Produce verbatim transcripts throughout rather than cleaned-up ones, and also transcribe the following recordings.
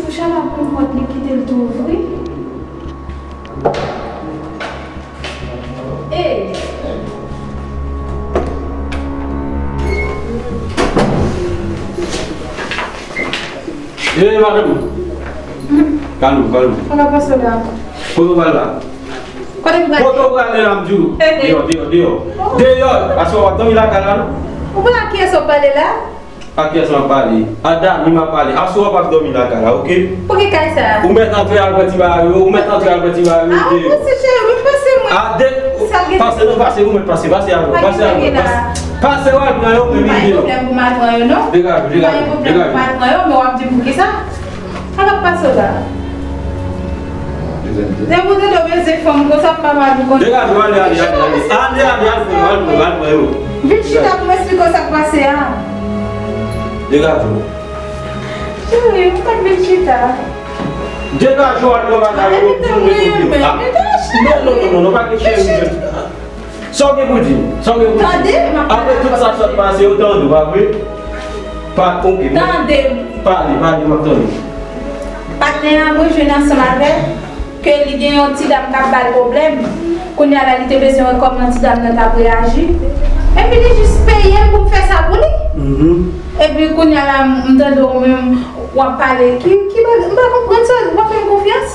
Chala pran pòt li kite l tou ouvri. Ey! Ey, madanm! Kalm ou, kalm ou. Kote w pral la? Kote m prale? Kote w prale la, m di w? Deyò, deyò, deyò. Deyò! Aswè w ap dòmi lakay la, non? Ou konn ak kiyès w ap pale la? Ak kiyès m ap pale? A Dani m ap pale. Aswè w p ap dòmi lakay la, oke? Pou ki kay sa? Ou mèt antre al pran ti bagay yo, ou mèt antre al pran ti bagay yo, deyò. A, ou panse cheri, ou panse mwen. A, de, pase non, pase, ou mèt pase, pase avè w, pase avè w, pase. Pase w al pran yo, men deyò. Pa gen pwoblèm pou m al pran yo, non. Degaje w, degaje w, degaje w. Pa gen pwoblèm pou m al pran yo, men w ap di m pou ki sa? Sa k ap pase w la? Depi w tande w bezwen fanm konsa, m pa mal ou konn. Degaje w, ale, ale, ale, ale. Ale, ale, al pran yo, al pran yo, al pran yo. Vin chita pou m esplike w sa k pase a. Degaje w. Cheri, ou pa t vin chita. Degaje w, al pran bagay yo, di m mete w deyò. Non, non, non, non, non, pa gen cheri. Sa w gen pou di m? Sa w gen pou di m? Tande, m ap pale avè w. Apre tout sa k sot pase yo, tande w, pa vre? Pa, oke, men. Tande m. Pale, pale, m ap tande. Patnè a, mwen jwenn ansanm avè l, ke li gen yon ti dam k ap ba l pwoblèm. Kounye a la, li te bezwen wè kòman ti dam nan t ap reyaji. Epi li jis peye m pou m fè sa pou li. Mhm. Epi kounye a la, m tande w menm, w ap pale. Ki, ki bagay? M pa konprann sa, w ap fè m konfyans?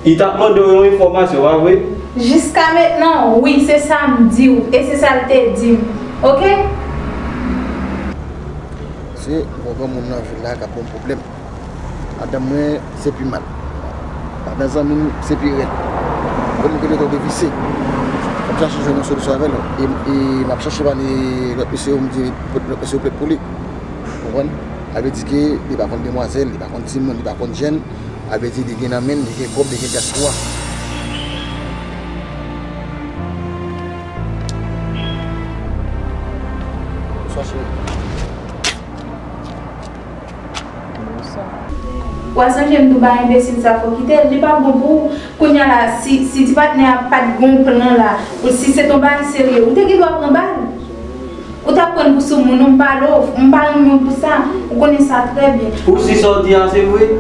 Li t ap mande w yon enfòmasyon, pa vre? Jiska mentnan, wi, se sa m di w, e se sa l te di m. Oke? Se yon granmoun nan vil la k ap ban m pwoblèm. Madanm mwen, se pi mal. Madanm zanmi m, se pi rèd. Granmoun ki rele Visye. Fò m chache jwenn yon solisyon avè l. E, e m ap chache pale lòt mesye yo, m di lòt mesye yo plent pou li. Konprann? Sa vle di ke li pa konn demwazèl, li pa konn timoun, li pa konn jèn. Sa vle di li gen nan men l, li gen kòb, li gen dyaspora. Bonswa, cheri. Bonswa. W a sonje m di w ba enbesil sa fò w kite l, li pa bon pou ou. Kounye a la, si, si ti patnè a pa t gen yon plan la, ou si se t yon bagay serye, ou te gen dwa pran bal. Ou t ap pran pou soumoun, ou m pale w, m pa renmen w pou sa, ou konnen sa trè byen. Ou si sa w di a se vre?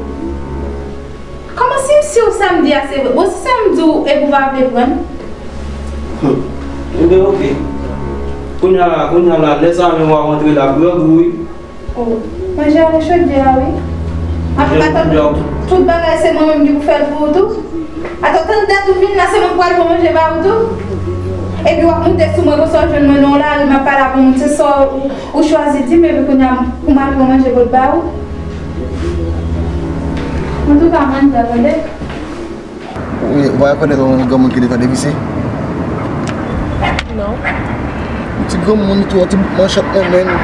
Kòman si m si w sa m di a se vre? Bon, si sa m di w, epi w pa vle pran l? Hum. Ebyen, oke. Kounye a la, kounye a la, lè sa menm w ap rantre la, grangou, wi. Oh, manje a nan chodyè a, wi. Ap, atò, tout bagay se mwen menm ki pou fè l pou ou tou? Atò, tann dat ou vin la, se mwen k pral pran manje ba ou tou? Epi w ap moute sou mwen konsa w jwenn mwen nan yon lari, m ap pale avè w, se sa w, ou chwazi di m, epi kounye a, pou m al pran manje pou l ba ou? Antouka, manje a, tande. Wi, ou pa rekonèt yon granmoun ki devan Devisye? Non. Yon ti granmoun tou, yon ti bout manchèt nan men l.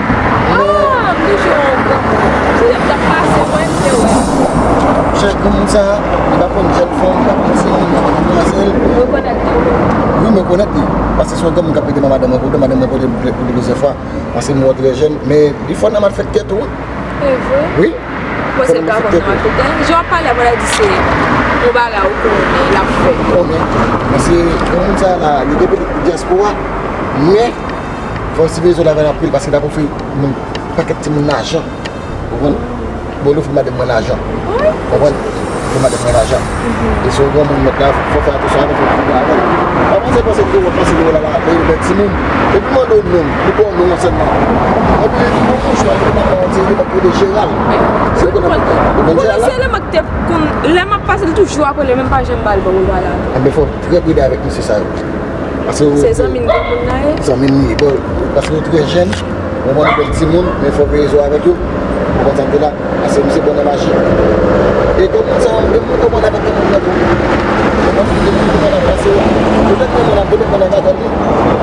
Ah, m toujou wè yon granmoun. Kounya m t ap pase, mwen, m te wè. Chè granmoun sa, li pa konn jèn fanm, li pa konn timoun, li pa konn demwazèl. Ou rekonèt li? Wi, m rekonèt li. Paske se yon granmoun k ap pede madanm mwen, pede madanm mwen, pede, pede plizyè fwa. Paske m wè w trè jèn, men li fò nan malfektè tou, wi. E vre? Wi. Mwen se ka konn nan malfektè. Jan w ap pale a, pa di se yon bagay ou konnen l ap fè. Konnen. Men se yon moun sa la, li gen petet pou dyaspora, men fò w siveye zòn avè l anpil paske l ap ofri moun, pakèt timoun lajan. Ou konprann? Bon, li ofri madanm mwen lajan. Wi. Konprann? Pou madanm mwen lajan. Mhm. E se yon granmoun mèt la, fò fè atansyon avè l, fò fè avè l. Pa panse, panse ke w ap panse ke w la, la, li bèl timoun. Epi mande w non, li ba w non an sèlman. Epi li di, bon, mouchwa, li pa ba w ti, li pa kote jeneral. Se rekonèt li. Ou konn jeneral la? Se eleman ki te konn, lè m ap pase, li toujou ap rele, men m pa janm ba l bon repa la. Enben, fò w trè pride avèk mesye sa yo. Paske se zanmi n granmoun nan ye? Zanmi n li ye. Bon, paske yo trè jèn, bon, bon, bèl timoun, men fò w veye zo avèk yo. Ou konprann sa m di la? Paske misye bon nan maji. E granmoun sa, m gen moun konprann avèk granmoun nan tou. Ou konprann? M gen moun konprann avèk, paske petèt granmoun nan, petèt granmoun nan,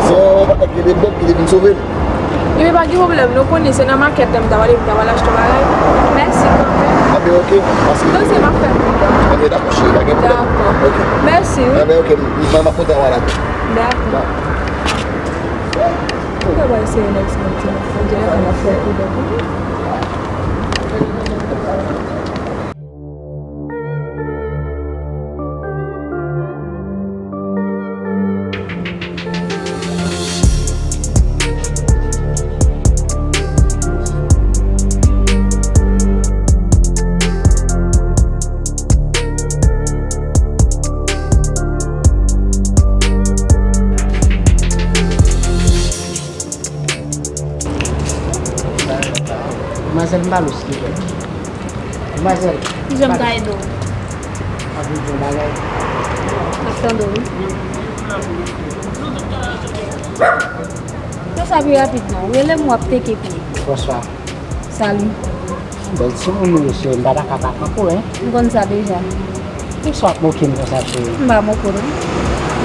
se yon bagay ki te bon, ki te vin sove l. Ebyen, pa gen pwoblèm, nou konnen se nan makèt la m ta pral, m ta pral achte yon bagay. Mèsi kanmenm. Enben, oke, paske... Panse m ap fè pou ou. Enben, dakò, cheri, pa gen pwoblèm. Dakò. Oke. Mèsi, wi. Enben, oke, m, m ap kontan wè w la. Dakò. Dakò. Ou ka bay se yon nèg sa, ti nèg sa, dirèk, m ap fè pou ou. Manzèl, m pa lous li. Manzèl. Kijan m ka ede w? Ap di yon bagay. M ap tande w, wi. Fè sa pi rapid non. Rele m, w ap teke pye. Bonswa. Salut. Bèl timoun ou ye, cheri, m pa ta ka pa kanpe w, en. M konn sa deja. Poukisa w ap moke m konsa, cheri? M pa moke w, non.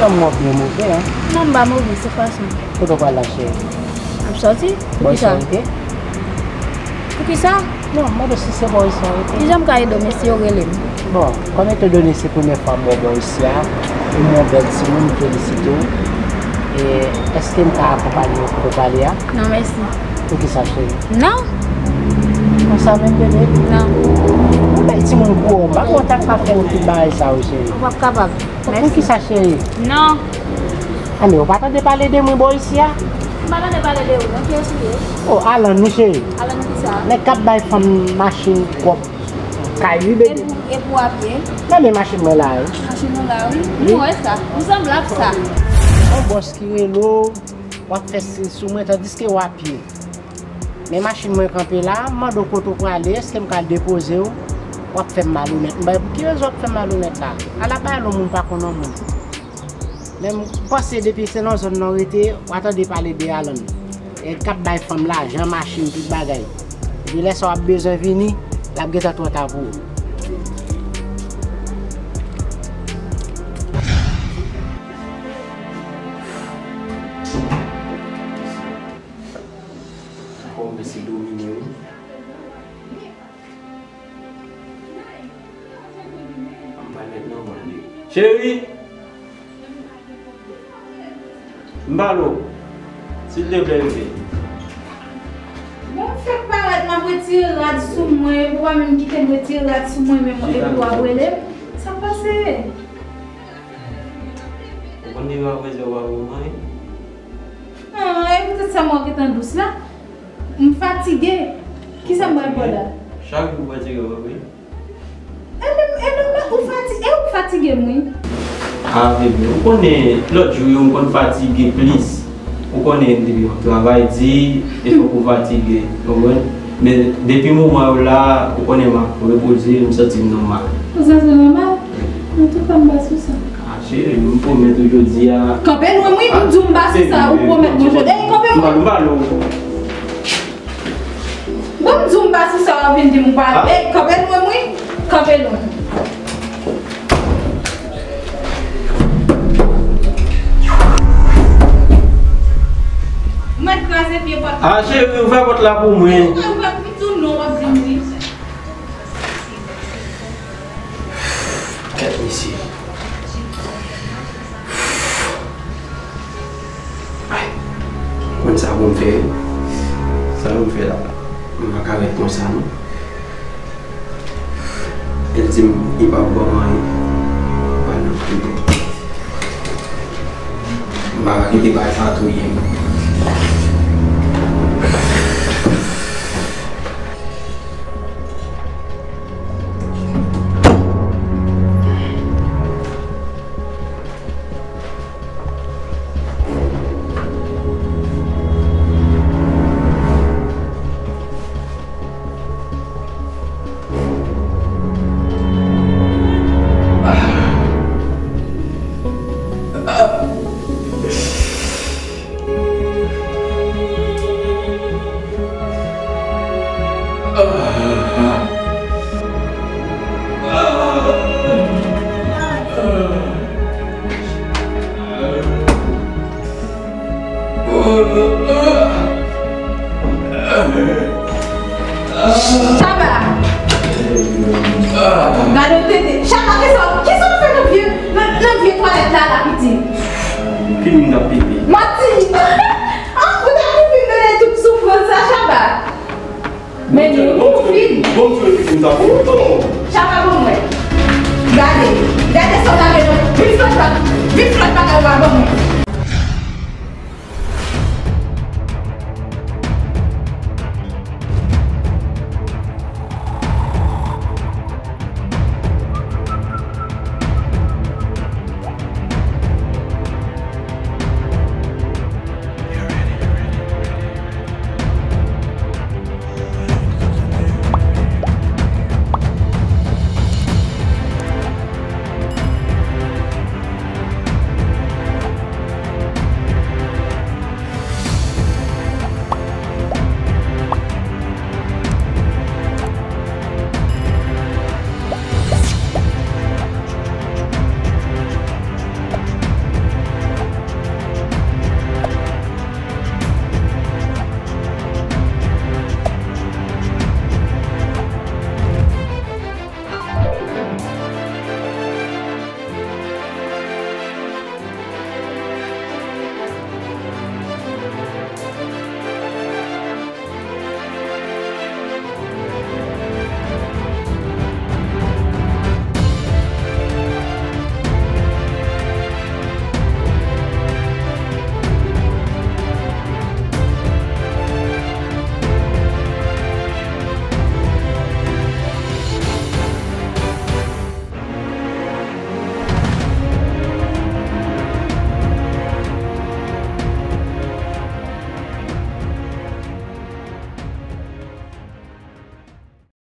Non, m wè w byen move, en. Non, m pa move, se fason. Kote w pral la, cheri? M ap sòti. Poukisa? Bòy sa w rete? Poukisa? Non, m mande w si se bòy sa w rete. Kijan m ka ede w, mesye yo rele m? Bon, kòm etandone se premyè fwa m wè w bò isi a, ou yon bèl timoun, m felisite w. E èske m ka akonpanye w kote w prale a? Non, mèsi. Poukisa, cheri? Non. Konsa menm, bebe? Non. Yon bèl timoun kou w, m pa konn sa k pa fè w tout bagay sa yo, cheri. Ou p ap kapab. Mèsi. Poukisa, cheri? Non. Anben, ou pa tande pale de mwen bò isi a? M pa tande pale de ou, non. Kiyès ou ye? Oh, Alan, wi, cheri. Alan, kisa? Nèg k ap bay fanm machin twòp kay, wi, bebe. E pou, e pou w ap ye? Gade machin mwen la, wi. Machin ou la, wi. Wi. M wè sa. M sanble ak sa. Yon bòs ki rele w, w ap fè siy sou mwen, tandiske w ap ye. Men machin mwen kanpe la, m mande w kote w prale, èske m ka al depoze w? W ap fè m malonèt. M bay pou ki rezon w ap fè m malonèt la? Ala bagay lè yon moun pa konn yon moun. Men m panse depi se nan zòn nan w rete, w a tande pale de Alan. E k ap bay fanm lajan, machin, tout bagay. Epi lè sa w ap bezwen vini, l ap gentan twò ta pou ou. Kòm mesye domine wi. M pral met nan men li. Cheri! M pale w. Silteplè, bebe. Bon, m fèk parèt, m ap retire rad sou mwen, epi w pa menm kite m retire rad sou mwen menm, epi w ap rele m. Sa k pase? Ou konn depi apre zè w pa pou mwen. Ah, e poutèt sa m wè w gentan dous la. M fatige. Kisa m pral pran la? Chak jou w fatige, wi. E menm, e menm ou fati-, e ou fatige m, wi. Ah, bebe, ou konnen lòt jou yo m konn fatige plis. Ou konnen depi yon travay di, e fòk ou fatige, ou konprann? Men depi moman yo la, ou konnen m ap repoze, m santi m nòmal. Ou santi w nòmal? Antouka, m pa sou sa. Ah, cheri, m pwomèt ou jodi a. Kanpe lwen, wi, m di w m pa sou sa, ou pwomèt mwen jodi. Ey, kanpe lwen. M pa, m pa lou. Bon, m di w m pa sou sa, w ap vin di m ou pa. Ah. Ey, kanpe lwen, wi. Kanpe lwen. Mwen kraze pye pòt la. Ah, cheri, ouvè pòt la pou mwen. Ou pa, ou pa, m di w non, w ap di m wi. Kèt mesye. Ay, konn sa pou m fè. Sa pou m fè la. M pa ka ret konsa non. El di m li p ap ban m anyen. M pa nan pridan. M pa ka kite bagay sa touye m. Chaba! Gade w tete. Chaba, kisa, kisa w fè nan vye, nan, nan vye twalèt la, la, pitit? Pipi m t ap pipi. Manti! Ah, ou t ap pipi m nan tout soufrans sa, Chaba? Men li, ou vin. Bon, bon, bon, bon, bon. Chaba, bon, mwen. Gade, gade sa w lage non. Vin flòt, vin flòt bagay ou a ban mwen.